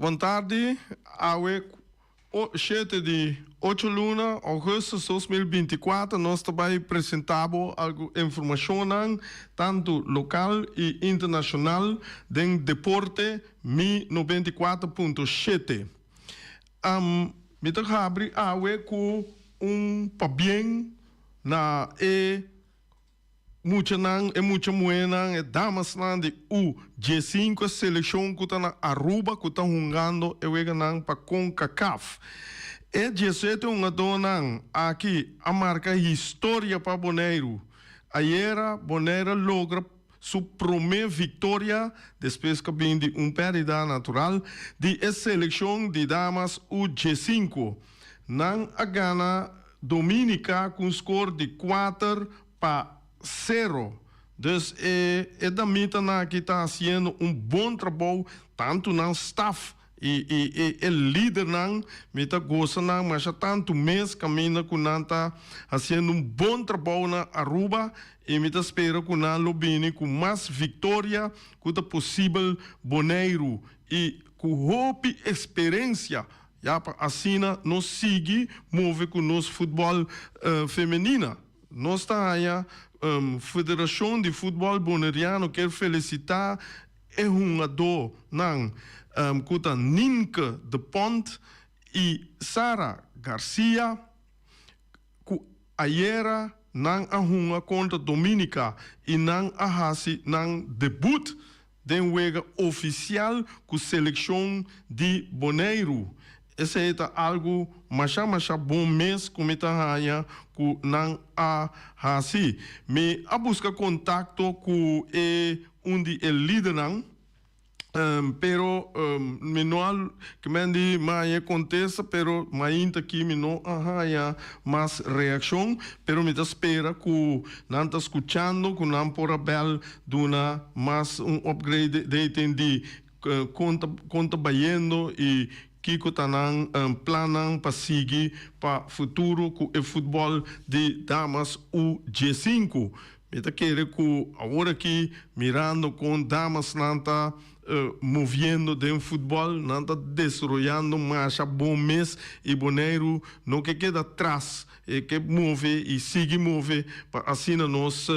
Bon tardi. Awe 7 di 8 luna, augustus 2024, nos ta bay presenta bo algo informacionnan, tanto local y internacional, den Deporte Mi 94.7. Mi ta habri awe cu un pabien na e muchanan, e mucha muhernan, e damasnan di U15, e seleccion cu ta na Aruba cu ta hungando e weganan pa CONCACAF. E 17 hungadornan aki a marca historia pa Boneiru. Ayera Bonaire a logra su prome victoria despues cu a bin di un perdida natural di e seleccion di damas U15. Nan a gana Dominica cu un score di 4-0. Dus e damitanan aki ta haciendo un bon trabou, tanto nan staff y e lidernan, mi ta goza nan masha tanto mes caminda cu nan ta haciendo un bon trabou na Aruba y mi ta spera cu nan lo bini cu mas victoria cu ta posibel Boneiru y cu hopi experiencia ya pa asina nos sigui move cu nos futbol femenina. Nos ta haya Federacion di Futbol Boneriano kier felicita e hungadornan cu ta Nienke de Pont y Sara Garcia cu ayera nan a hunga contra Dominica y nan a haci nan debut den wega oficial cu seleccion di Boneiru. Esey ta algo masha masha bon mes cu mi ta haya cu nan a haci. Mi a busca contacto cu e un di e lidernan, pero mi no a kimendi maya contesta, pero mainta aki mi no a haya mas reaccion, pero mi ta spera cu nan ta scuchando, cu nan por a bel duna mas un upgrade dating di con ta con ta bayendo y kico ta nan plannan pa sigui pa futuro cu e futbol di damas U 15. Mi ta kere cu awor aki mirando con damasnan ta moviendo den futbol, nan ta desaroyando masha bon mes y Boneiru no ke keda tras. E ke move y sigui move pa asina nos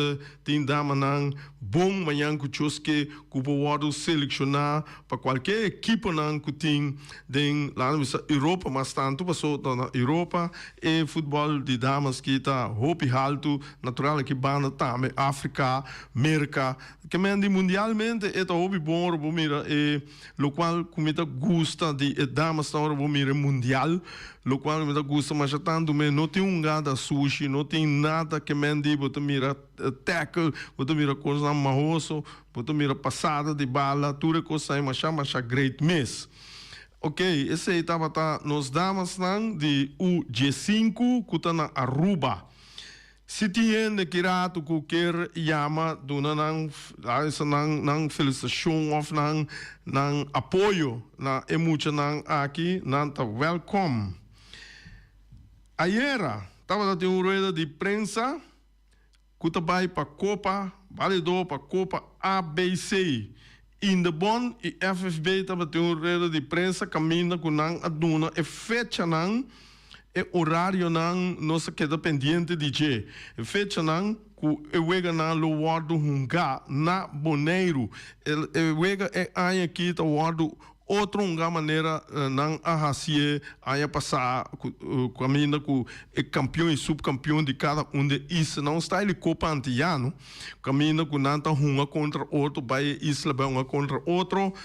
tin damanan bon mañan cu choske cu por wordo selecciona pa cualkier ekiponan cu tin den laat bisa Europa mas tanto paso ta na Europa e futbol di damas ki ta hopi halto natural aki banda tambe Africa, Merca ke men di mundialmente e ta hopi bon ora bo mira e Locual cu mi ta gusta di e damas ta ora bo mira e mundial, locual mi ta gusta masha tanto me no tin un gada sushi, no tin nada ke men di bo ta mira tackle, bo ta mira cosnan mahoso, bo ta mira pasada di bala, tur e cosnan masha masha great mes. Ok, esey tabata nos damasnan di U 15 cu ta na Aruba. Si tin hende ki ratu ku kier yama duna nan nan nan felisitashon òf nan nan apoyo na e muchanan aki, nan ta wèlkòm. Ayera tabata tin un rueda di prensa ku ta bai pa Kopa Balido pa Kopa ABC. Indebon i FFB tabatin un rueda di prensa kaminda ku nan a duna e fechanan, e orarionan, nos a keda pendiente di dje, e fechanan ku e weganan lo wòrdu hungá na Boneiru. E wega e aña aki ta wòrdu otro hungá manera nan a hasié aña pasá ku kaminda ku e kampion i supkampion di kada un di e islanan, un style di Kopa Antiyano. Kaminda ku nan ta hunga kontra otro, bai e isla bai hunga kontra otro,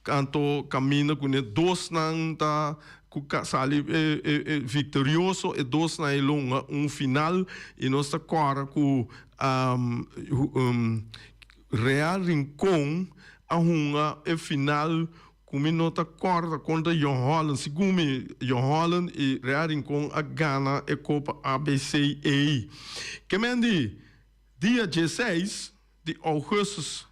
anto kaminda ku ne dosnan ta ku sali e viktorioso, e dosnan ei lo hunga un final i nos ta kòrda ku Real Rincon a hunga e final ku mi no ta kòrda kontra Jong Holland, segun mi Jong Holland i Real Rincon a gana e kopa ABC ei. Ke men di? Dia 16 di ougùstùs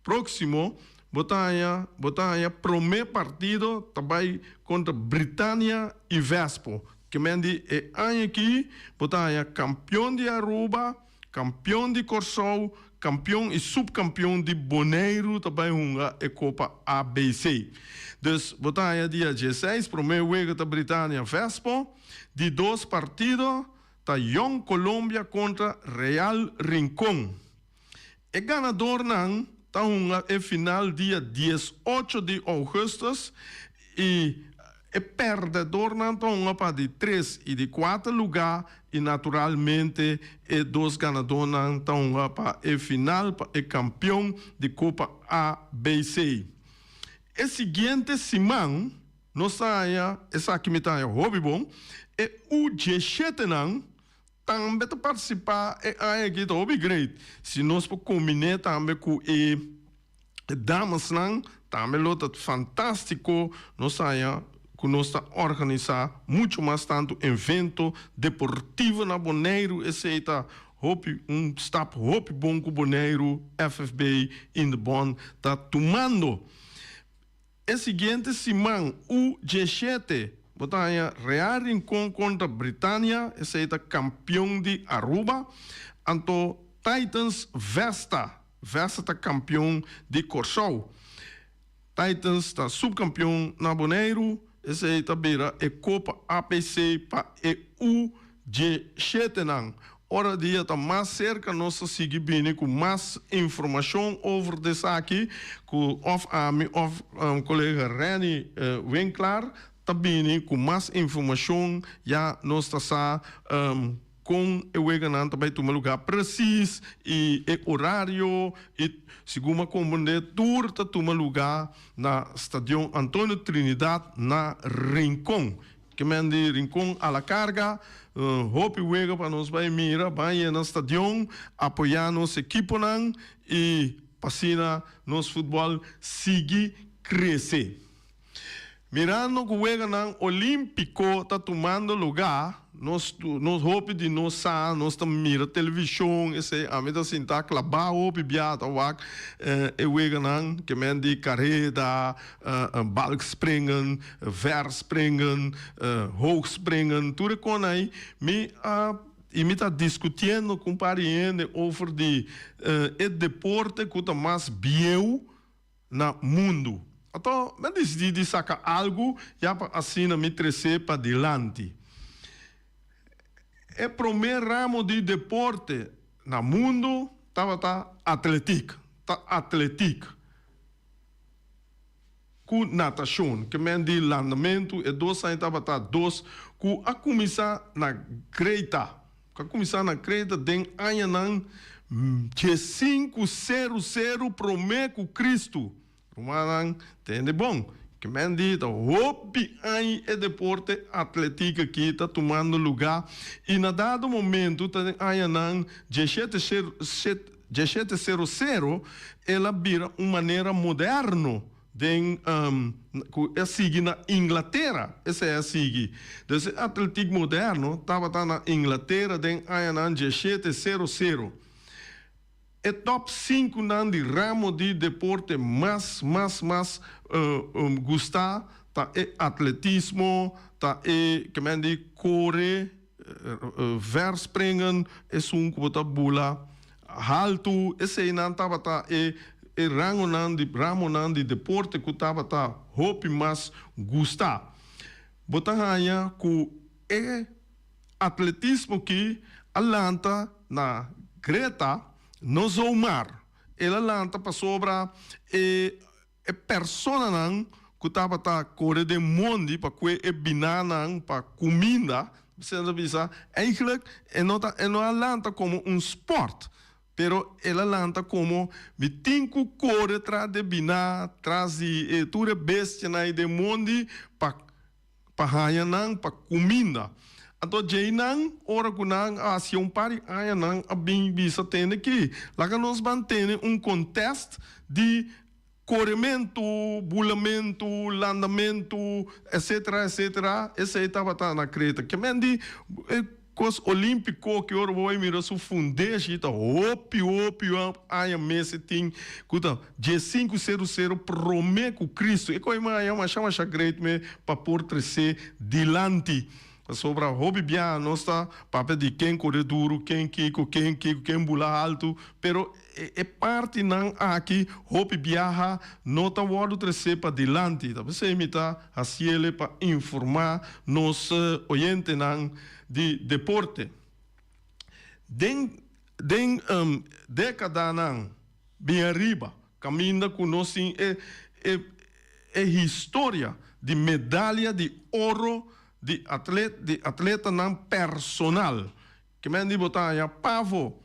próksimo bo ta haña bo ta haña promé partido ta bai kontra Britania i Vespo. Ke men di e aña aki bo ta haña kampion di Aruba, kampion di Kòrsou, Kampion i supkampion di Boneiru ta bai hunga e Kopa ABC. Dus bo ta haña dia dieseis promé wega ta Britania Vespo, di dos partido ta Jong Colombia kontra Real Rincon. E ganadornan ta hunga e final dia 18 di ougùstùs i e pèrdèdornan ta hunga pa di tres i di kuater lugá i naturalmente e dos ganadónan ta hunga pa e final pa e kampion di Kopa ABC. E siguiente siman nos ta haña, esaki mi ta haña hopi bon, e U dieshetenan tambe ta partisipá e aña aki, ta hopi great si nos por kombiné tambe ku e damasnan tambe lo ta fantástiko. Nos haña ku nos ta organisá muchu mas tantu evento deportivo na Boneiru, esei ta hopi un stap hopi bon ku Boneiru FFB Indebon ta tumando. E siguiente siman U 17 bo ta haña Real Rincon kontra Britania, esei ta kampion di Aruba, anto Titans Vesta, Vesta ta kampion di Kòrsou. Titans ta supkampion na Boneiru, esei ta bira e Kopa ABC pa e U 17 nan. Ora dia ta mas serka nos ta sigui bini ku mas informashon over di esaki ku òf ami òf kolega Renny Winklaar ta bini ku mas informashon, ya nos ta sa kon e weganan ta bai tuma lugá presis i e orario, i segun mi a komprendé tur ta tuma lugá na Stadion Antonio Trinidad na Rincon. Ke men di Rincon a la karga, hopi wega pa nos bai mira, ban yena stadion, apoyá nos ekiponan i pa asina nos futbòl sigui krese. Mirando ku weganan olímpiko ta tumando lugá, nos nos hopi di nos sa, nos ta mira televishon, esei ami ta sinta klabá hopi bia ta wak e weganan, ke men di kareda, balkspringen, verspringen, hoogspringen, tur e kon ei mi a i mi ta diskutiendo ku un par di hende over di e deporte ku ta mas bieu na mundu. Anto mi a disidí di saka algu ya pa asina mi tres'é padilanti. E promé ramo di deporte na mundu tabata atletik, ta atletik ku natashon, ke men di landamentu, e dos aña tabata dos ku a kuminsá na Kreta, ku a kuminsá na Kreta den añanan 1500 promé ku Kristu. Rumannan, tende bon, ke men di ta hopi aña e deporte atletik aki ta tumando lugá i na dado momentu ta den añanan 1700 el a bira un manera moderno den ku a sigui na Inglatera, esei a sigui. Dus e atletik moderno tabata na Inglatera den añanan 1700. E top sinkunan di ramo di deporte mas mas mas gustá ta e atletismo, ta e ke men di kore, verspringen, esun ku bo ta bula haltu, eseinan tabata e e rangonan di ramonan di deporte ku tabata hopi mas gustá. Bo ta haña ku e atletismo ki a lanta na Greta no zomaar, el a lanta pasobra e e personanan ku tabata kore den mondi pa kue e binanan pa kuminda, bo ta bisa, eigenlijk e no ta e no a lanta komo un sport, pero el a lanta komo mi tin ku kore tras di e biná, tras di e tur e bestianan ei den mondi pa pa haña nan pa kuminda. Anto djeinan, ora ku nan a hasi un par di aña, nan a bin bisa tende ki, Laga nos ban tene un kontèst di korementu, bulamentu, landamentu, etsetera, etsetera. Esei tabata na Kreta. Ke men di e kos olímpiko ki ora bo bai mira su fundeshi ta hopi, hopi aña mes e tin ku ta 15 sero sero promé ku Kristu. E kos ei masha masha great me pa por tresé dilanti. Pasobra hopi biaha nos ta papia di ken kore duru, ken kiko, ken kiko, ken bula haltu, pero. E partinan aki hopi biaha no ta wòrdu tresé pa dilanti. Ta p'esei mi ta hasiele pa informá nos oyentenan di deporte. Den den dékadanan bin ariba kaminda ku nos tin e e e historia di medalia di oro di atlet di atletanan personal. Ke men di bo ta haña Paavo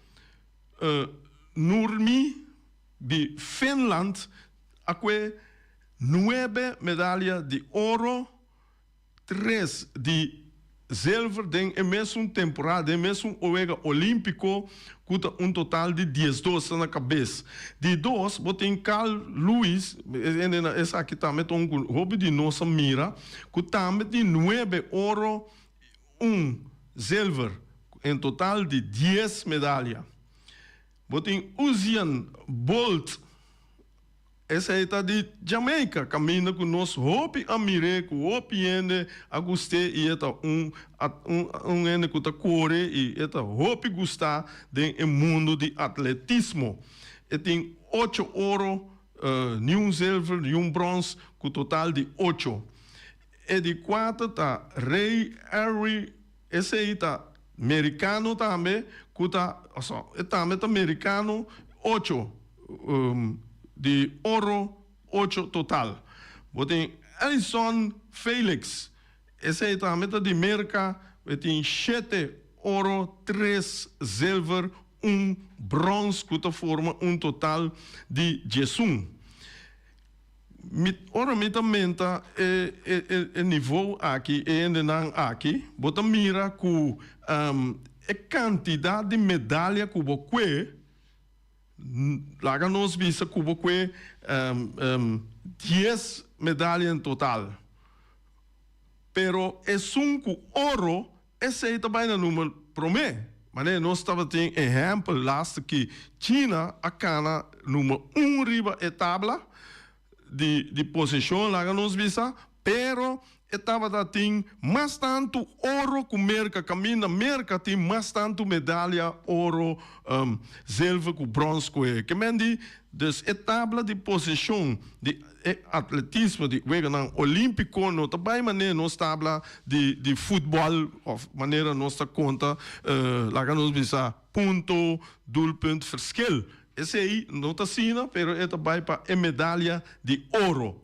Nurmi di Finland a kue nuebe medalia di oro, tres di zilver den e mesun temporada, den e mesun Wega Olímpiko, ku ta un total di 12 ta na kabes. Di dos bo tin Carl Lewis, esaki tambe ta un ku hopi di nos a mira, ku tambe tin nuebe oro, un zilver, en total di 10 medalia. Bo tin Usain Bolt, esei ta di Jamaica, kaminda ku nos hopi a mir'é, ku hopi hende a gust'é i e ta un un hende ku ta kore i e ta hopi gustá den e mundu di atletismo. E tin ocho oro, niun zilver, niun bròns, ku total di ocho. E di kuater ta Ray Harry, esei ta merikano tambe ku ta, osea, e tambe ta merikano, ocho di oro, ocho total. Bo tin Allyson Felix, esei tambe ta di Merka, e tin shete oro, tres zilver, un bròns ku ta forma un total di 11. Mi, ora mi ta menta e, e, e, e nivou aki, e hendenan aki, bo ta mira ku e kantidat di medalia ku bo kue, laga nos bisa ku bo kue 10 medalia en total. Pero esun ku oro, esei ta bai na number promé. Manera nos tabatin ehèmpel laatste ki China a kana number un riba e tabla di di posishon laga nos bisa, pero e tabata tin mas tantu oro ku Merka, kaminda Merka tin mas tantu medalia oro, zilver ku bròns ku e. Ke men di, dus e tabla di posishon di E atletismo di Weganan Olímpiko no ta bai manera nos tabla di di futbòl òf manera nos ta konta laga nos bisa punto, doelpunt, verschil. Esei no ta asina pero e ta bai pa e medalia di oro.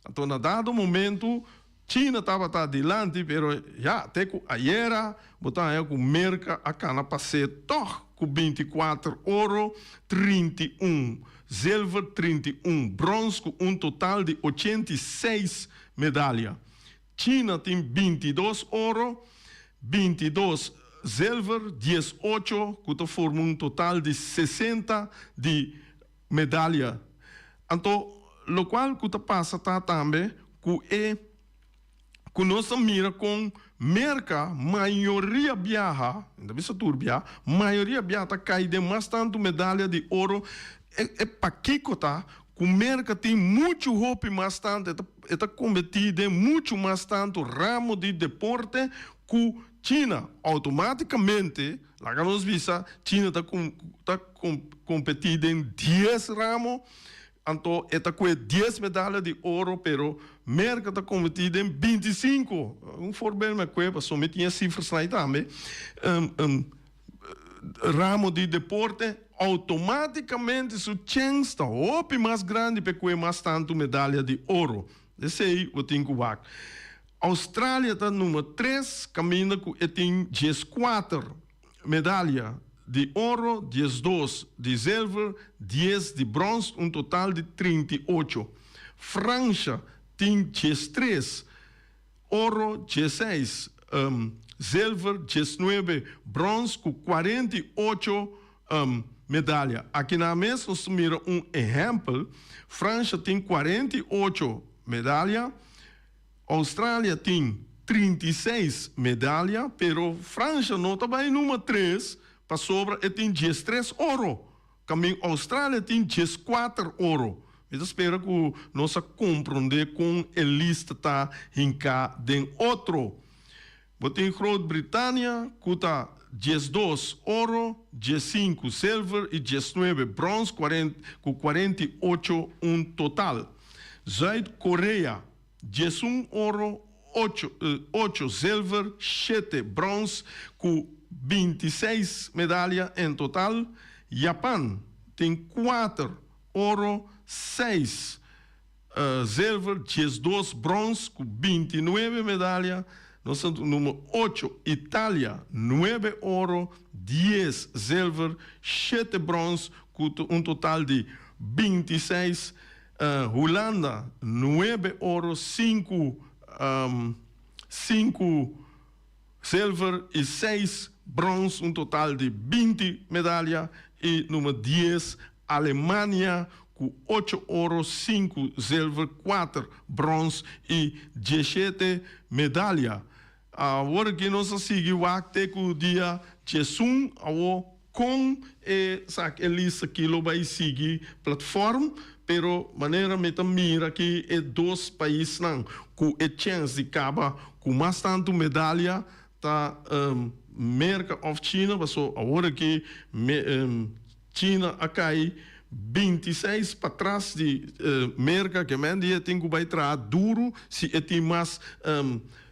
Anto na dado momentu China tabata dilanti pero ya te ku ayera bo ta haña ku Merka a kana pas'é tòg ku 24 oro, 31 zilver, 31 bròns ku un total di 86 medalia. China tin 22 oro, 22 zilver, 18 ku ta forma un total di 60 di medalia. Anto lokual ku ta pasa ta tambe ku e ku nos ta mira kon Merka mayoria biaha, mi ta bisa tur biaha, mayoria biaha ta kai den mas tantu medalia di oro. E e pakiko ta ku Merka tin muchu hopi mas tantu, e ta e ta kombetí den muchu mas tantu ramo di deporte ku China. Outomátikamente laga nos bisa China ta ta kompetí den 10 ramo, anto e ta kue 10 medalia di oro, pero Merka ta kompetí den 25. Un voorbeeld mi a kue pasobra mi tin e sifrasnan ei tambe. Ramo di deporte, outomátikamente su chèns ta hopi mas grandi pa e kue mas tantu medalia di oro. Esei bo tin ku wak. Australia ta number tres kaminda ku e tin 14 medalia di oro, 12 di zilver, 10 di brons, un total di 38. Fransha tin 13 oro, 16 zilver, 19 brons ku 48 medalia. Aki nan mes nos ta mira un ehèmpel, Fransha tin 48 medalia, Australia tin 36 medalia, pero Fransha no ta bai number tres pasobra e tin 13 oro. Kamin Australia tin 14 oro. Mi ta spera ku nos a komprondé kon e lista ta hinká den otro. Bo tin Groot Britania ku ta 12 oro, 15 silver i 19 brons ku 48 un total. Zuid Korea 11 oro, 8 silver, 7 brons ku 26 medalha en total. Japan tin 4 oro, 6 zilver, 12 brons ku 29 medalha. Nos number 8, Italia, 9 oro, 10 zilver, 7 brons ku un total di 26. Hulanda, 9 oro, 5 zilver i 6 brons, un total di 20 medalha. I number 10, Alemania, ku 8 oro, 5 zilver, 4 brons i 17 medalha. Awor ku nos a sigui wak te ku dia 11 awo kon e sak e lista aki lo bai sigui platform, pero manera mi ta mira aki e dos paisnan ku e chèns di kaba ku mas tantu medalha ta Merka òf China, paso awor aki China a kai 26 patras di Merka, ke men di e tin ku bai traha duru si e tin mas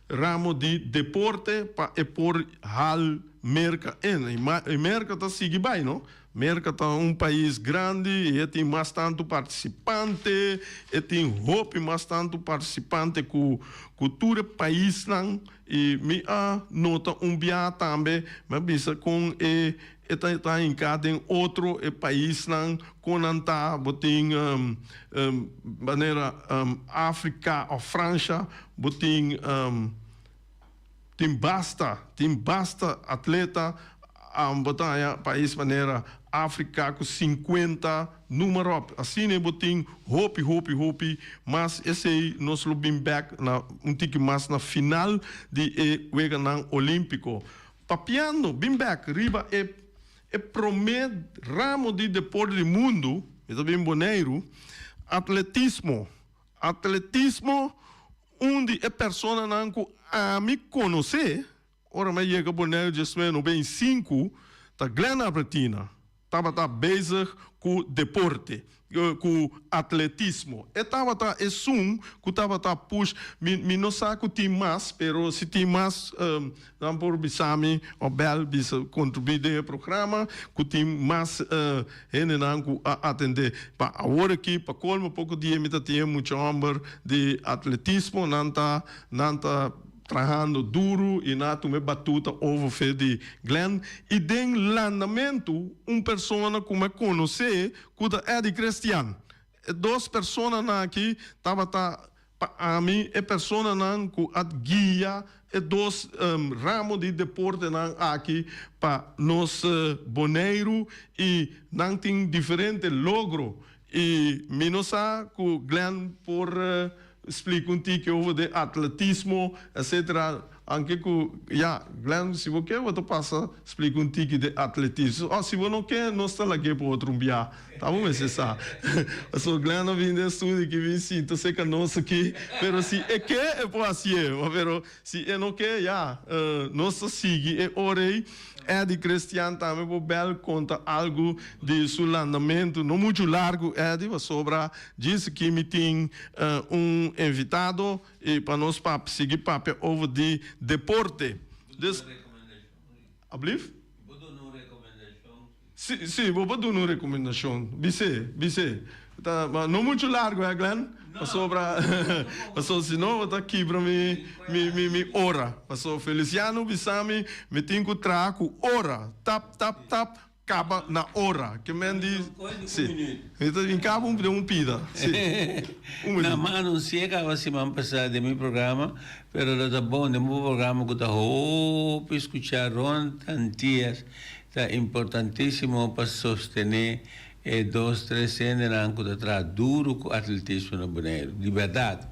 ramo di deporte pa e por hal Merka in. I Merka ta sigui bai, no? Merka ta un pais grandi i e tin mas tantu partisipante, e tin hopi mas tantu partisipante ku ku tur e paisnan. I mi a nota un bia tambe, mi a bisa kon e e ta ta hinká den otro e paisnan kon nan ta. Bo tin manera Afrika òf Fransha, bo tin tin basta tin basta atleta. Bo ta haña pais manera Afrika ku 50 noem maar op. Asina bo tin hopi hopi hopi mas. Esei nos lo bin bèk na un tiki mas na final di e Weganan Olímpiko. Papiando bin bèk riba e e promé ramo di deporte di mundu, mi ta bin Boneiru, atletismo. Atletismo, un di e personanan ku ami konosé, ora mi a yega Boneiru 1995, ta Glenn Albertina. Tabata bezig ku deporte, ku atletismo. E tabata esun ku tabata push. Mi mi no sa ku tin mas, pero si tin mas nan por bisa mi òf bèl bisa kontribuí den e programa ku tin mas hendenan ku a atendé. Pa awor aki, pa kolmo poko dia mi ta tin e mucha hòmber di atletismo, nan ta nan ta trahando duru i nan a tuma e batuta over fe di Glenn. I den landamentu un persona ku mi a konosé ku ta Eddie Christian. E dos personanan aki tabata pa ami e personanan ku a guia e dos ramo di deportenan aki pa nos Boneiru i nan tin diferente logro. I mi no sa ku Glenn por splika un tiki over den atletismo etcetera, anke ku ya Glenn si bo ke bo ta pasa splika un tiki den atletismo o si bo no ke nos ta lag'é pa otro un bia ta bo mester sa pasobra Glenn a bini den studio aki bin sinta serka nos aki pero si e ke e por hasié pero si e no ke ya nos ta sigui e ora ei. Eddie Christian tambe por bel konta algu di su landamentu, no muchu largu Eddie, pasobra djis aki mi tin un invitado i pa nos pap sigui papia over di deporte. Dus, ablief? Si, si, bo por duna un rekomendashon. Bis'é, bis'é. Ta, ma no muchu largu, hè, Glenn? Pasobra, pasobra si no bo ta kibra mi, mi, mi, mi ora. Pasobra Feliciano bisa mi, mi tin ku traha ku ora. Tap, tap, tap, kaba na ora. Ke men di, si. Mi ta bin kaba un den un pida. Si. Un minuut. Na, mi a anunsi'é kaba siman pasá den mi programa, pero lo ta bon den bo programa ku ta hopi skuchá rònt Antias. Ta importantísimo pa sostené e dos tres hendenan ku ta traha duru ku atletismo na Boneiru. Di bèrdat,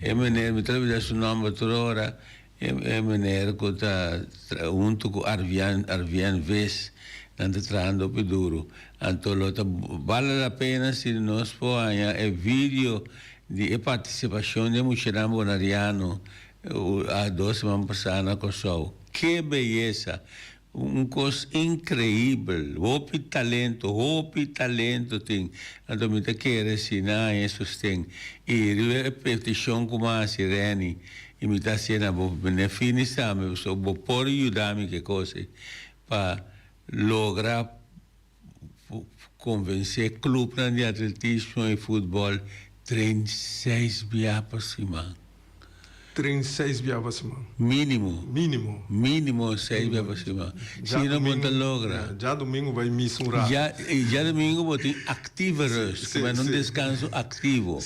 e meneer, mi ta olbidá su nòmber tur ora, e e meneer ku ta huntu ku Arvian, Arvian Vis, nan ta trahando hopi duru. Anto lo ta bale la pena si nos por haña e video di e partisipashon di e muchanan boneriano. Dos siman pasá na Kòrsou. Ke beyesa! Un kos inkreibel. Hopi talento, hopi talento tin. Anto mi ta kere si nan haña e sosten. I riba e petishon ku mi a hasi Renny, i mi ta hasié na bo meneer Finis tambe, pasobra bo por yuda mi ku e kos ei pa logra konvensé klupnan di atletismo i futbòl train seis bia pa siman. Train seis bia pa siman. Mínimo. Mínimo. Mínimo seis bia pa siman. Si no bo ta logra. Djadumingu bai misa un rato. Djadumingu bo tin actieve rust, ku un deskanso aktivo.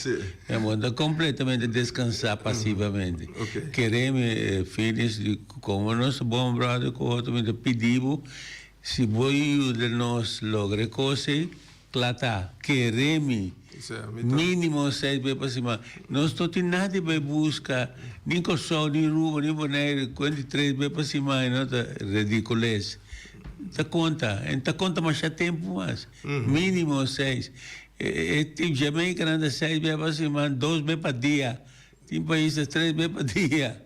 Bo no ta kompletamente deskansá pasivamente. Kere mi Finis, komo nos ta bon bròder ku otro mi ta pidi bo Si bo yuda nos logra e kos ei, kla ta. Kere mi. Mínimo seis be pa siman. Nos no tin nada di bai buska, ni Kòrsou, ni Aruba, ni Boneiru, kuen di tres be pa siman ei no ta ridikules. Ta konta, en ta konta masha tempu mas. Mínimo seis. E e Jamaicanan ta seis be pa siman, dos be pa dia. Tin pais ta tres be pa dia.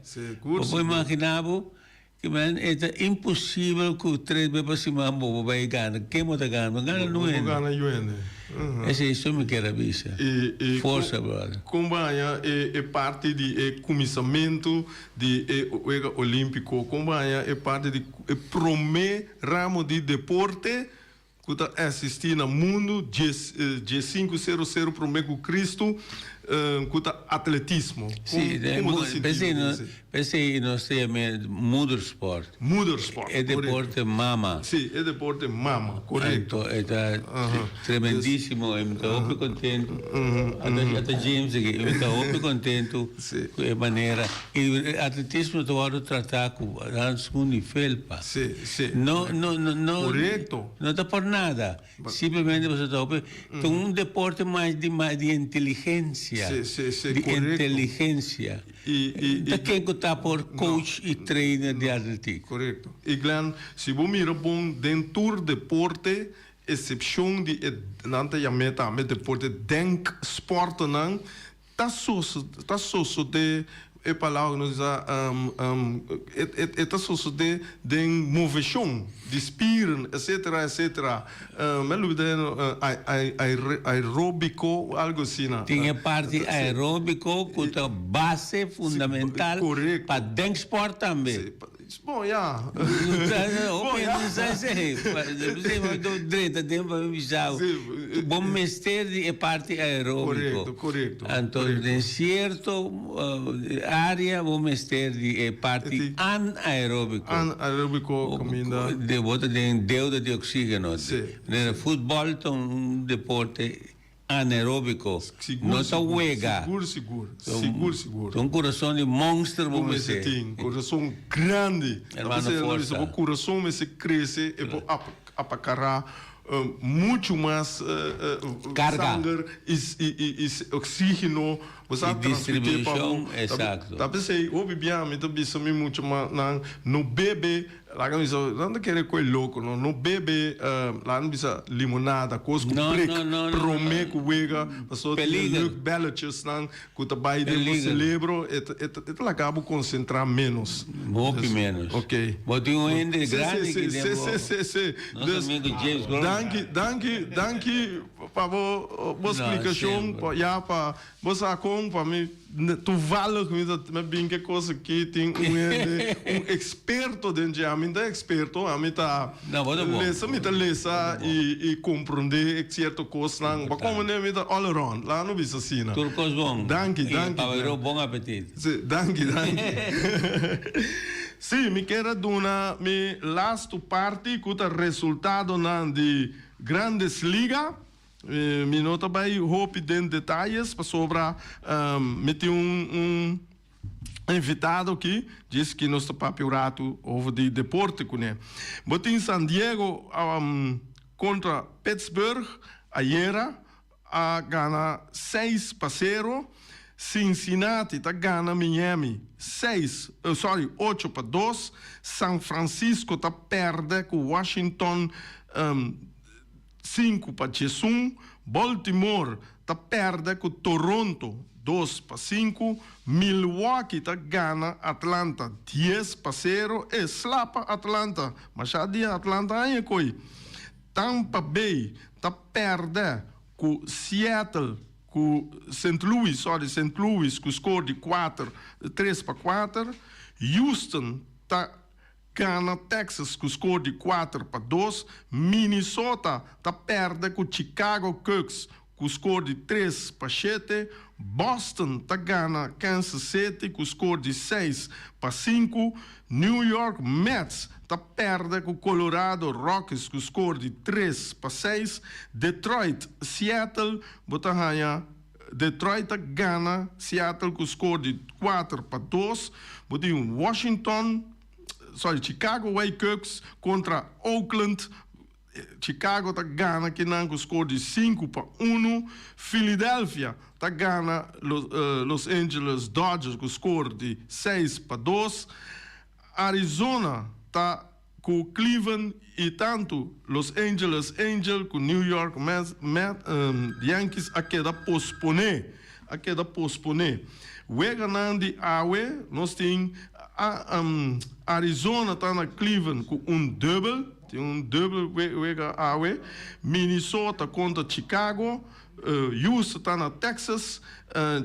Bo por imagina bo? Ki men e ta imposibel ku tres be pa siman bo bo bai gana. Ken bo ta gana? Bo gana Bo nuende. gana yuende. Esei so mi kier a bisa. I i Forsa brother. Kon bo haña e e parti di e kuminsamentu di e wega olímpiko? Kon bo haña e parti di e promé ramo di deporte ku ta existi na mundu djes diesinku sero sero prome ku Kristu ku ta atletismo. Sí, Kon bo ta sinti bo den esei? P'esei nos ta yam'é moedersport. Moedersport, E deporte mama. Sí, e deporte mama, korekto. Anto e ta tremendísimo i mi ta hopi kontentu. Ata James aki, mi ta hopi kontentu ku e manera. I atletismo ta wòrdu tratá ku hanskun di felpa. Sí, sí. No, no, no, no. Korekto. No ta por nada. Simplemente pasobra ta hopi. Ta un deporte mas di mas di inteligensia. Sí, sí, sí, Di korekto. inteligensia. I, i, i. Ta ken ku ta por coach i trainer di atletik. Korekto. I Glenn, si bo mira bon den tur deporte, esepshon di e, nan ta yam'é tambe deporte denksportennan, Ta ta sosodé, e palabra ku nos usa, e ta sosodé den moveshon di spieren, etcetera, etcetera. Mi a lubida e aeróbiko, algu asina. Tin e parti aeróbiko ku ta base fundamental pa denkspòrt tambe. Bon ya. Hopi hende no sa esei. P'esei mi ta drenta den pa mi bisa bo. Bo mester di e parti aeróbiko. Korekto, korekto. Anto den sierto área bo mester di e parti anaeróbiko. Anaeróbiko kaminda. Bo ta den deuda di oksígeno. Si. Futbòl ta un deporte Anaeróbico. No ta wega. Sigur, sigur. Sigur, sigur. Ta un kurason di monster bo mester. Bo mester tin. Kurason grandi. Hermano forsa. Bo kurason mester krese e por apakará muchu mas Karga. sanger i oksígeno. Bo sa I transmití pa bo. distribushon, esakto. Ta p'esei hopi bia mi ta bisa mi mucha nan no bebe. Laga mi bisa, nan ta kere koe loko no, no bebe laga mi bisa limonada, kos ku prik prome ku wega, pasobra tin e luchtbelletjesnan ku ta bai den bo celebro, e ta e ta laga bo konsentrá ménos. Hopi ménos. Ok. Bo tin un hende grandi aki den bo. Si, si, si, si. Nos amigo James Gordon. Danki, danki, danki pa bo bo splikashon, ya pa Bo sa kon pa mi toevallig mi ta mi a bin ke kos aki tin un hende un eksperto den dje ami no ta eksperto ami ta lesa mi ta lesa i i komprondé sierto kosnan bo komprondé mi ta all around laga no bisa asina Tur kos bon danki danki Pabero bon apetit. Si danki danki si mi kier a duna mi lastu parti ku ta resultadonan di Grandes Liga. Mi no ta bai hopi den detayes pasobra mi tin un invitado aki djis ki nos ta papia un ratu over di deporte kuné. Bo tin San Diego kontra Pittsburgh ayera a gana 6-0, Cincinnati ta gana Miami seis sorry 8-2, San Francisco ta pèrdè ku Washington 5-11, Baltimore ta pèrdè ku Toronto. 2 pa 5. Milwaukee ta gana Atlanta 10 pa 0. E slapa Atlanta. Mas dia Atlanta ainda koi. Tampa Bay ta pèrdè ku Seattle, ku St. Louis, sorry, St. Louis ku score di 4, 3 pa 4. Houston ta gana Texas ku score di 4 pa 2. Minnesota ta pèrdè ku Chicago Cubs ku score di 3 pa 7. Boston ta gana Kansas City ku score di 6 pa 5. New York Mets ta pèrdè ku Colorado Rockies ku score di 3 pa 6. Detroit, Seattle, bo ta haña Detroit ta gana Seattle ku score di 4 pa 2. Bo tin Washington, sorry, Chicago White Cubs kontra Oakland. Chicago ta gana akinan ku score di 5 pa 1. Philadelphia ta gana Los Angeles Dodgers ku score di 6 pa 2. Arizona ta ku Cleveland i tantu Los Angeles Angels ku New York Yankees a keda posponé. A keda posponé. Weganan di awe, nos tin Arizona ta na Cleveland ku un dubbel, tin un dubbel wega awe. Minnesota kontra Chicago, Houston ta na Texas,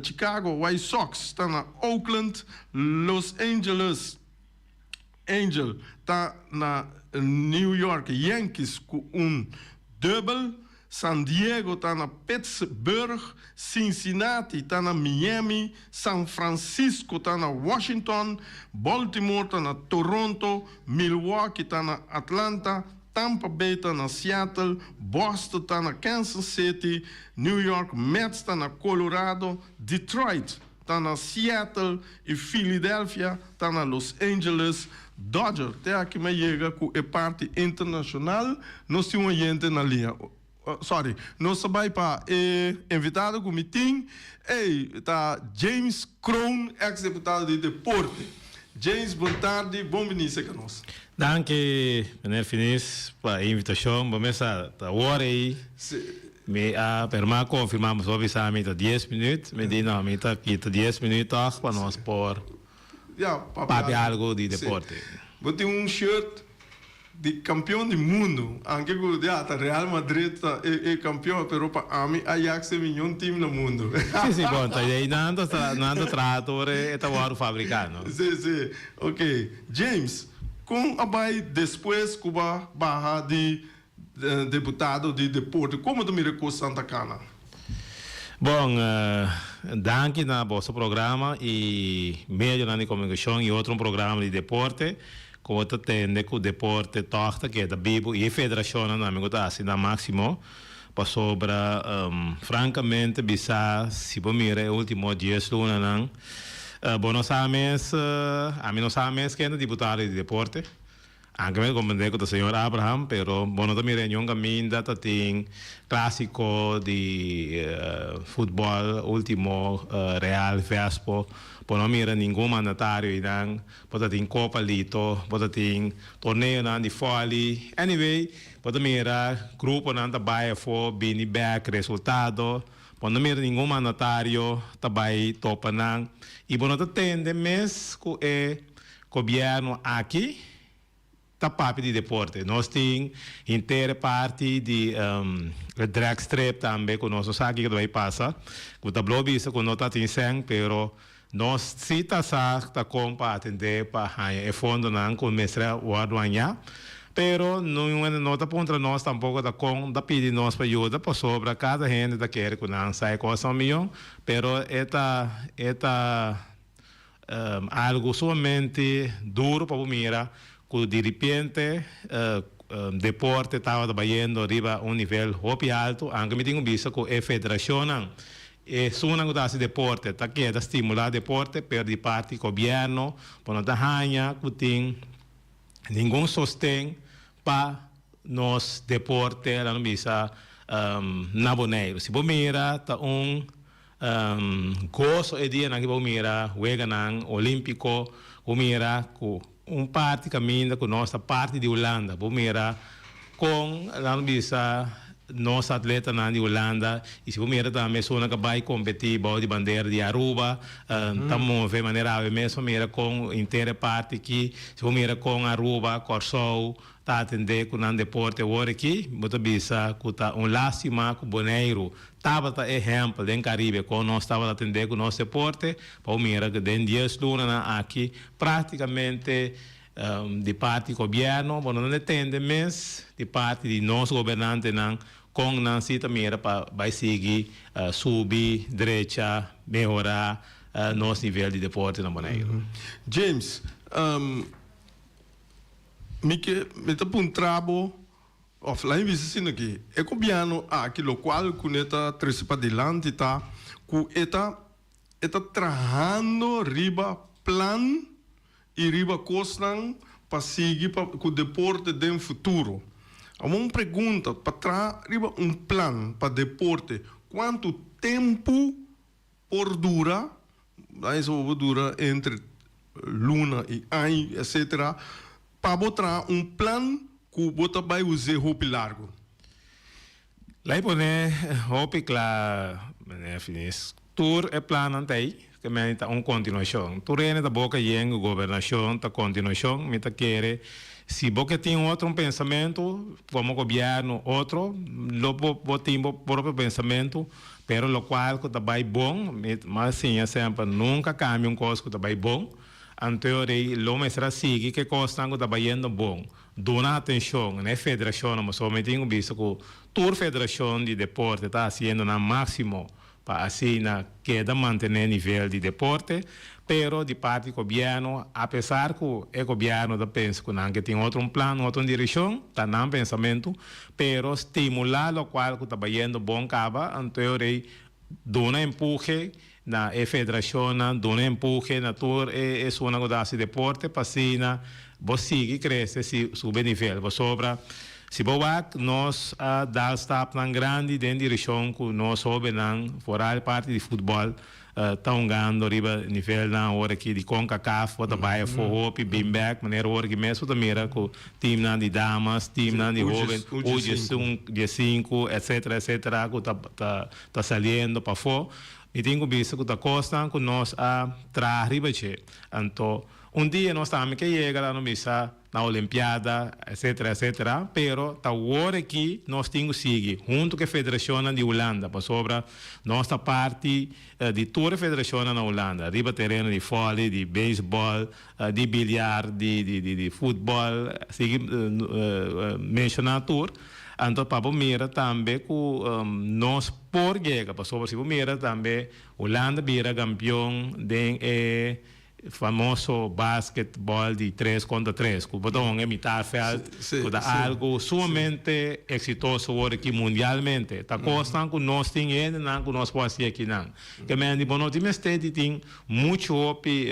Chicago White Sox ta na Oakland, Los Angeles Angel ta na New York Yankees ku un dubbel. San Diego ta na Pittsburgh, Cincinnati ta na Miami, San Francisco ta na Washington, Baltimore ta na Toronto, Milwaukee ta na Atlanta, Tampa Bay ta na Seattle, Boston ta na Kansas City, New York Mets ta na Colorado, Detroit ta na Seattle i Philadelphia ta na Los Angeles Dodgers. Te aki mi a yega ku e parti internashonal. Nos tin un oyente na liña. Sorry, nos ta bai pa e invitado ku mi tin. Ey, ta James Kroon, ex diputado di deporte. James, bon tardi, bon bini serka nos. Danki, meneer Finis, pa e invitashon. Bo mesa ta wòrdu ei. Mi a, pero mi a konfirmá, mi a bisa mi ta 10 minüt. Mi di no, mi ta kita 10 minüt tòg pa nos por papia algu di deporte. Bo tin un shirt di kampion di mundu, aunke ku ya ta Real Madrid ta e kampion, pero pa ami Ajax e mihó team na mundu. Sí, bon, ta ei nan ta nan ta traha tur e ta wòrdu fabriká, no? Sí, ok. James, kon a bai despues ku bo a baha di diputado di deporte? Kon ta mira kos Santa Cana? Bon, danki na boso programa i medionan di komunikashon i otro programa di deporte ku ta tende ku deporte tòg ta keda bibu i e federashonnan tambe ku ta hasi nan máksimo pasobra, frankamente bisa, si bo mira e último 10 lunanan, bo no sa mes, ami no sa mes ken ta diputado di deporte. Aunke mi comprende cu ta señor Abraham, pero bo no ta mira niun caminda ta tin clasico di futbol ultimo, Real Vespo, bo no mira ningun mandatario einan, bo ta tin Copa Lito, bo ta tin torneonan di volley, anyway, bo ta mira gruponan ta bay afo bini bek resultado, bo no mira ningun mandatario ta bay topa nan y bo no ta tende mes cu e gobierno aki ta papia di deporte. Nos tin henter parti di drag strip tambe ku nos no sa kiko ta bai pasa. Ku ta blo bisa ku no ta tin sèn, pero nos si ta sa ta kon pa atendé pa haña e fondonan ku mester a wòrdu hañá. Pero niun no ta puntra nos tampoko ta kon ta pidi nos pa yuda pasobra kada hende ta kere ku nan sa e kosnan miyon, pero e ta algu sumamente duro pa bo mira ku di repente deporte tabata bayendo riba un nivel hopi alto, aunke mi tin ku bisa ku e federashonnan, esunnan ku ta hasi deporte, ta keda stimulá deporte, pero di parti gobièrnu bo no ta haña ku tin ningun sosten pa nos deporte, laga nos bisa, na Boneiru. Si bo mira ta un goso e dianan ku bo mira weganan olímpiko, bo mira ku un parti kaminda ku nos ta parti di Hulanda, bo mira kon, laga nos bisa. nos atletanan di Hulanda y si bo mira tambe esunnan cu a bay competi bao di bandera di Aruba ta move manera awe mes bo mira con henter e parti aki, si bo mira con Aruba, Corsou ta atende cu nan deporte awor aki, bo ta bisa cu ta un lastima cu Boneiru tabata ehempel den Caribe con nos tabata atende cu nos deporte, pa bo mira cu den dies lunanan aki practicamente Di parti gobierno bo no ta tende mes di parti di nos gobernantenan con nan si ta mira pa bay sigui subi, drecha, mehora nos nivel di deporte na Boneiru. James, mi ke mi ta puntra bo of laat mi bisa asina aki, e gobierno aki locual cu ne ta trece padilanti ta cu e ta e ta trahando riba plan i riba kosnan pa sigui pa ku deporte den futuro. Awor un pregunta, pa traha riba un plan pa deporte kuantu tempu por dura? Nan esei por dura entre luna i aña etcetera pa bo traha un plan ku bo ta bai us'é hopi largu. Lei pone hopi kla, meneer Finis. Tur e plannan ta ei, ke meni ta un kontinuashon. Tur hende ta boka yen ku gobernashon ta kontinuashon. Mi ta kere si bo ke tin otro un pensamentu komo gobièrnu otro, lo bo bo tin bo propio pensamentu, pero lokual ku ta bai bon, mi a siña semper nunka kambia un kos ku ta bai bon. Anto rei lo mester a sigui ke kosnan ku ta bayendo bon. Duna atencion na e federacionnan pasobra mi tin cu bisa cu tur federacion di deporte ta haciendo nan maximo pa asina keda mantene nivel di deporte, pero di parti gobierno apesar cu e gobierno ta pensa cu nan ke tin otro un plan, otro un direccion, ta nan pensamento, pero stimula locual cu ta bayendo bon caba, anto e rey duna empuhe na e federacionnan, duna empuhe na tur e esunnan cu ta haci deporte pa asina bo sigui crece si subi nivel. Pasobra si bo wak nos a dal stapnan grandi den direccion cu nos hobennan foral parti di futbol ta hungando riba nivelnan awor aki di Concacaf bo ta bay afo hopi bin bek manera awor aki mes bo ta mira cu teamnan di damas, teamnan di hoben, U diesinku etcetera etcetera cu ta ta saliendo pafó, mi tin ku bisa ku ta kosnan ku nos a traha riba dje. Anto, un dia nos tambe ke yega la no bisa na Olimpiada, etcetera, etcetera, pero ta wor aki nos tin ku sigui huntu ku e federashonnan di Hulanda, pasobra nos ta parti di tur e federashonnan na Hulanda, riba tereno di vòlei, di beisbòl, di biliar, di di futbòl, sigui menshoná tur. Anto pa bo mira tambe ku nos por yega, pasobra si bo mira tambe Hulanda bira kampion den e famoso basketbòl di tres kontra tres, ku bo ta hunga e mitad vèlt, ku ta algu sumamente eksitoso wor aki mundialmente. Ta kosnan ku nos tin hendenan ku nos por hasi akinan. Ke men di bo no tin mester di tin Muchu hopi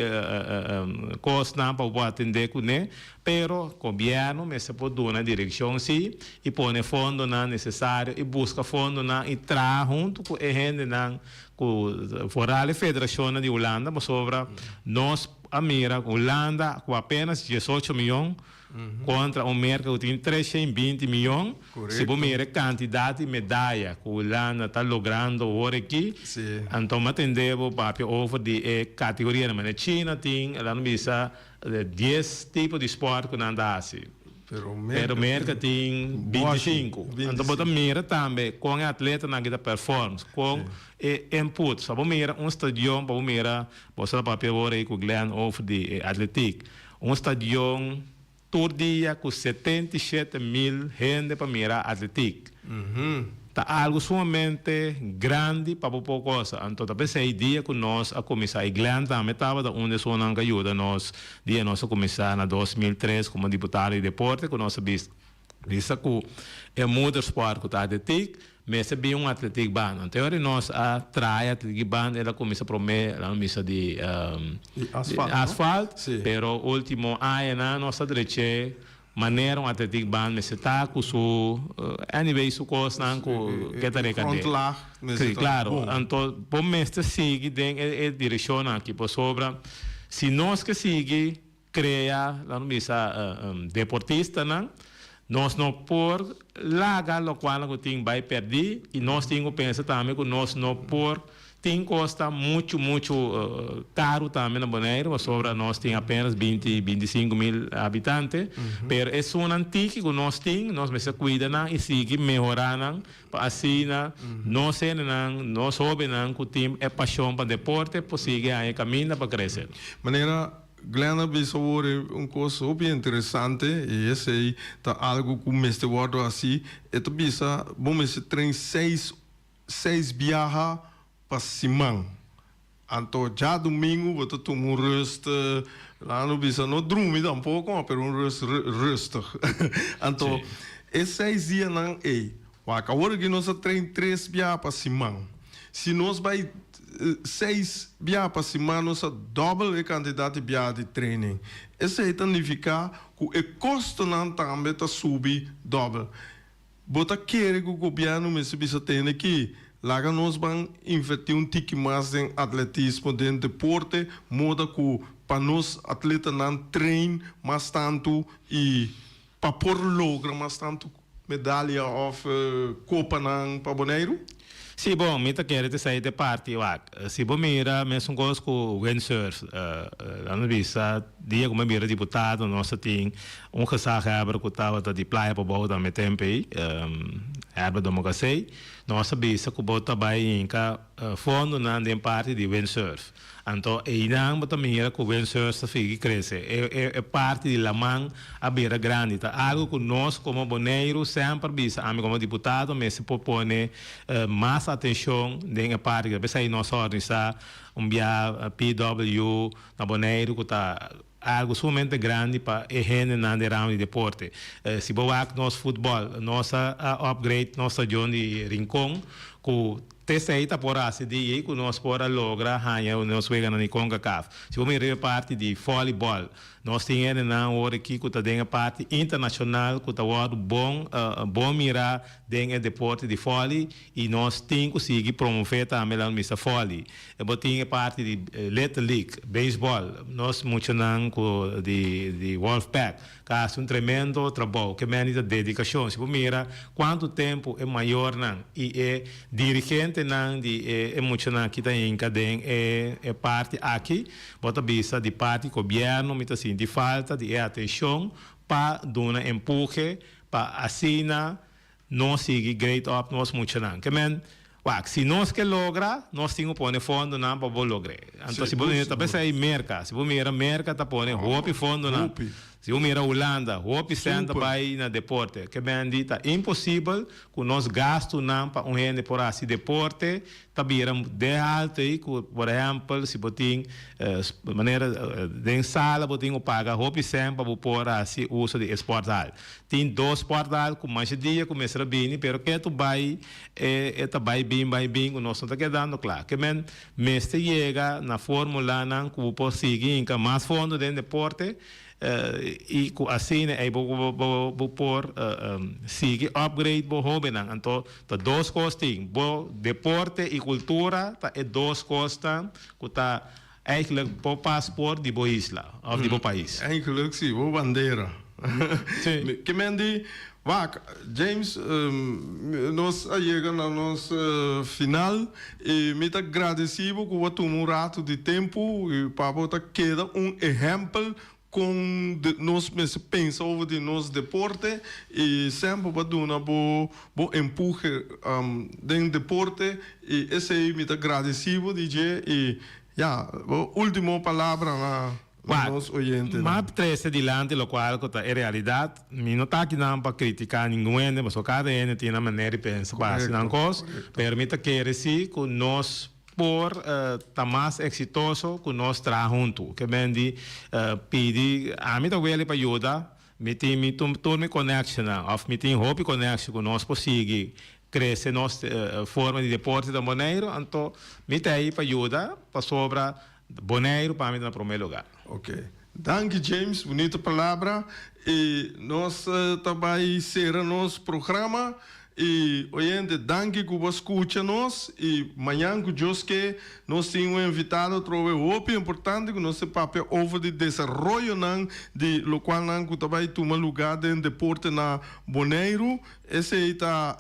kosnan pa bo por atendé kuné, pero gobièrnu mester por duna direkshon sí i pone fondonan nesesario i buska fondonan i traha huntu ku e hendenan ku foral e federashonnan di Hulanda pasobra nos a mira ku Hulanda ku apenas diesocho miyon Kontra un Merka ku tin 320 miyon, si bo mira e kantidat di medaya ku Hulanda ta logrando awor aki, anto mi a tende bo papia over di e kategorianan. Manera China tin, laat mi bisa, dies tipo di spòrt ku nan ta hasi, pero Merka tin 25. Anto bo ta mira tambe kon e atletanan aki ta pèrfòrm, kon e input. Pa bo mira un stadion, pa bo mira, bo sa ta papia awor ei ku Glenn over di e atletiek. Un stadion tur dia ku 77.000 hende pa mira atletiek. Ta algu sumamente grandi pa bo por gosa. Anto ta p'esei dia ku nos a kuminsá i Glenn tambe tabata un di esunnan ku a yuda nos dia nos a kuminsá na 2003 komo diputado di deporte ku nos a bisa ku e moedersport ku ta atletiek Mester bin un atletiek band. Anto e ora nos a traha e atletiek band el a cuminsa prome el a cuminsa di Di asfalt, no? asfalt, Si. pero ultimo añanan nos a dreche manera un atletiek band mester ta cu su anyway su cosnan cu ke ta E recadé. grondlag mester Si, ta claro. bon. Anto bo mester sigui den e e direccionnan aki pasobra si nos ke sigui Crea, laat nos bisa, deportistanan. Nos no por laga lokual ku tin bai pèrdí i nos tin ku pensa tambe ku nos no por tin kos ta muchu muchu karu tambe na Boneiru pasobra nos tin apenas binti 25.000 habitante pero esunnan tiki ku nos tin nos mester kuida nan i sigui mehorá nan pa asina nos hendenan nos hóbennan ku tin e pashon pa deporte por sigui haña kaminda pa krese. Manera Glenn a bisa awor un kos hopi interesante i esei ta algu ku mester wòrdu hasi. E ta bisa bo mester train seis seis biaha pa siman. Anto djadumingu bo ta tuma un rust, laga no bisa no drumi tampoko, pero un rust rustig. Anto e seis dianan ei, wak awor aki nos a train tres biaha pa siman. Si nos bai seis biaha pa siman nos a dòbel e kantidat di biaha di training. Esei ta nifiká ku e kostonan tambe ta subi dòbel. Bo ta kere ku gobièrnu mester bisa tende ki laga nos ban invertí un tiki mas den atletismo, den deporte, moda ku pa nos atletanan train mas tantu i pa por logra mas tantu medalia òf kopanan pa Boneiru? Sí, bon, mi ta kere ta esei ta e parti. Wak, si bo mira mesun kos ku windsurf, nan a bisa dia ku mi a bira diputado nos a tin un gezaghebber ku tabata di Playa Pabou tambe tempu ei, Herbert Domogasey, nos a bisa ku bo ta bai hinka fondonan den parti di windsurf. Anto einan bo ta mira ku windsurf ta sigui krese. E e e parti di laman a bira grandi. Ta algu ku nos komo Boneiru semper bisa, ami komo diputado mester por pone mas atenshon den e parti. Ta p'esei nos a organisá un bia PW na Boneiru ku ta algu sumamente grandi pa e hendenan den ramo di deporte. Si bo wak nos futbòl, nos a upgrade nos stadion di Rincon ku T'esei ta por hasi di ei ku nos por a logra haña nos weganan di Concacaf. Si bo mira riba e parti di volleyball, nos tin hendenan awor aki ku ta den e parti internashonal ku ta wòrdu bon bon mirá den e deporte di volley i nos tin ku sigui promové tambe laga misa volley. Bo tin e parti di Little League, baseball, nos muchanan ku di di Wolfpack. Ta hasi un tremendo trabou. Ke meni ta dedikashon. Si bo mira kuantu tempu e mayornan i e dirigentenan di e muchanan aki ta hinka den e parti aki, bo ta bisa di parti gobièrnu mi ta sinti falta di e atenshon pa duna empuhe pa asina Nos sigui grade up nos muchanan. Ke men, wak, si nos ke logra, nos tin ku pone fondonan pa bo logr'é. Anto si bo mira, ta p'esei Merka. Si bo mira, Merka ta pone hopi fondonan. Si bo mira Hulanda, hopi sèn ta bai na deporte. Ke men di, ta imposibel ku nos gastunan pa un hende por hasi deporte ta bira de haltu ei ku, por ehèmpel, si bo tin manera den sala bo tin ku paga hopi sèn pa bo por hasi uso di e sporthal. Tin dos portal ku masha dia ku mester a bini pero ketu bai e e ta bai bin bai bin ku nos no ta kedando kla. Ke men mester yega na formulanan ku bo por sigui hinka mas fondo den deporte i ku asina ei bo bo bo por sigui upgrade bo hobennan. Anto ta dos kos tin, bo deporte i kultura ta e dos kosnan ku ta Eigenlijk bo paspoort di bo isla of di bo pais. Eigenlijk si, bo bandera. Si. Ke men di, wak, James, nos a yega na nos final i mi ta gradesi bo ku bo a tuma un ratu di tempu i pa bo ta keda un ehèmpel Kon nos mester pensa over di nos deporte y semper bo a duna bo bo empuje den deporte y esey mi ta gradeci bo di dje y ya bo ultimo palabra na nos oyentenan. M'a trece dilanti locual cu ta e realidad. Mi no ta akinan pa critica ningun hende pasobra cada hende tin nan manera di pensa pa haci nan cos, pero mi ta kere si cu nos por ta mas eksitoso ku nos traha huntu. Ke men di pidi ami ta weli pa yuda, mi tin mi tur mi konèkshonan òf mi tin hopi konèksho ku nos por sigui krese nos forma di deporte ta Boneiru, anto mi ta ei pa yuda pasobra Boneiru pa mi ta na promé lugá. Ok. Danki James, bunita palabra. I nos ta bai sera nos programa. I oyente danki ku bo a skucha nos i mañan ku Dios ke nos tin un invitado atrobe hopi importante ku nos ta papia over di desaroyonan di lokualnan ku ta bai tuma lugá den deporte na Boneiru. Esei ta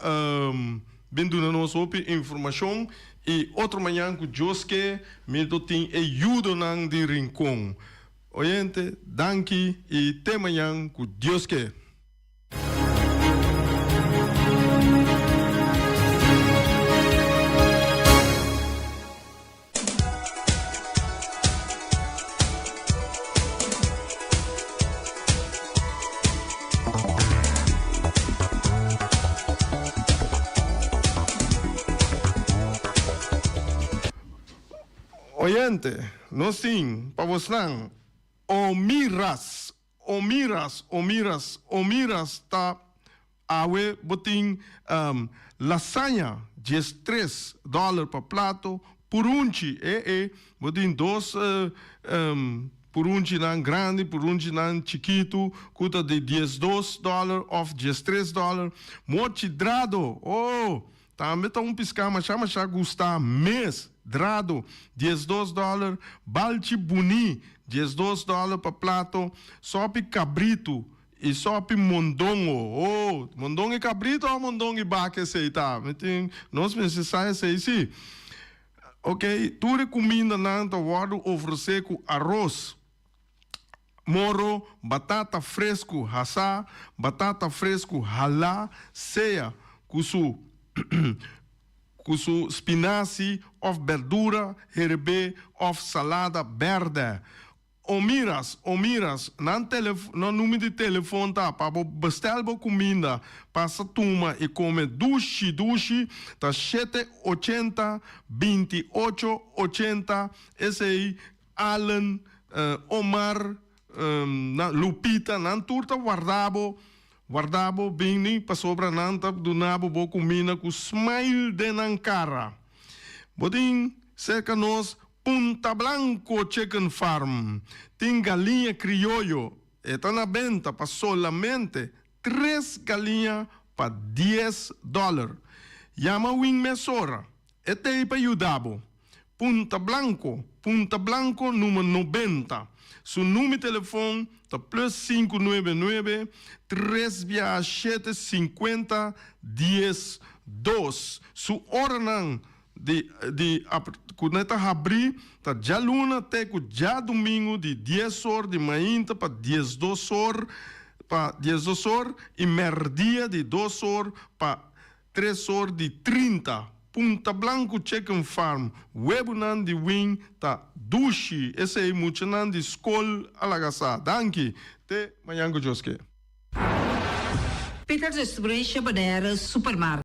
bin duna nos hopi informashon i otro mañan ku Dios ke mi lo tin e yudonan di Rincon. Oyente danki i te mañan ku Dios ke. Oyente, nos tin pa bosnan Omiras. Omiras, omiras, omiras ta awe bo tin lasaña 13 dollar pa plato, purunchi e e bo tin dos purunchinan grandi, purunchinan chikitu ku ta di 12 dollar of 13 dollar, mochi drado oh Tambe ta un piská mashá mashá gustá mes, drado, 12 dòler, balchi buní, 12 dòler pa plato, sòpi kabritu i sòpi mondongo. Oh, mondongo i kabritu òf mondongo i baka esei ta? Mi tin, nos mester sa esei sí. Oké, tur e kumindanan ta wòrdu ofresé ku aros. Moro, batata fresku hasá, batata fresku halá, sea ku su ku su spinasi òf bèrdura herebé òf salada bèrdè. Omiras, omiras, nan telef nan numero di telefon ta pa bo bestèl bo kuminda, pasa tuma i kome dushi dushi ta 7 80 28 80, esei Allen, Omar, nan, Lupita, nan tur ta warda bo, warda bo bini pasobra nan ta duna bo bo cuminda cu smile den nan cara. Bo tin cerca nos Punta Blanco Chicken Farm, tin galiña crioyo, e ta na benta pa solamente tres galiña pa dies dollar. Yama win mesora. E t'ei pa yuda bo. Punta Blanco, Punta Blanco number 90. Su number telefon ta plus sinku nuebe nuebe, tres bia shete sinkuenta dies dos. Su oranan di di ku nan ta habrí ta djaluna te ku djadumingu di dies or di mainta pa 12 or pa 12 or i mèrdia di dos or pa Tres or di 30, Punta Blanco Chicken Farm, webunan di win ta dushi, esey muchanan di skol a laga sa. Danki. Te mañan ku Dios ke. Peter Distribution Bonaire Supermarkt.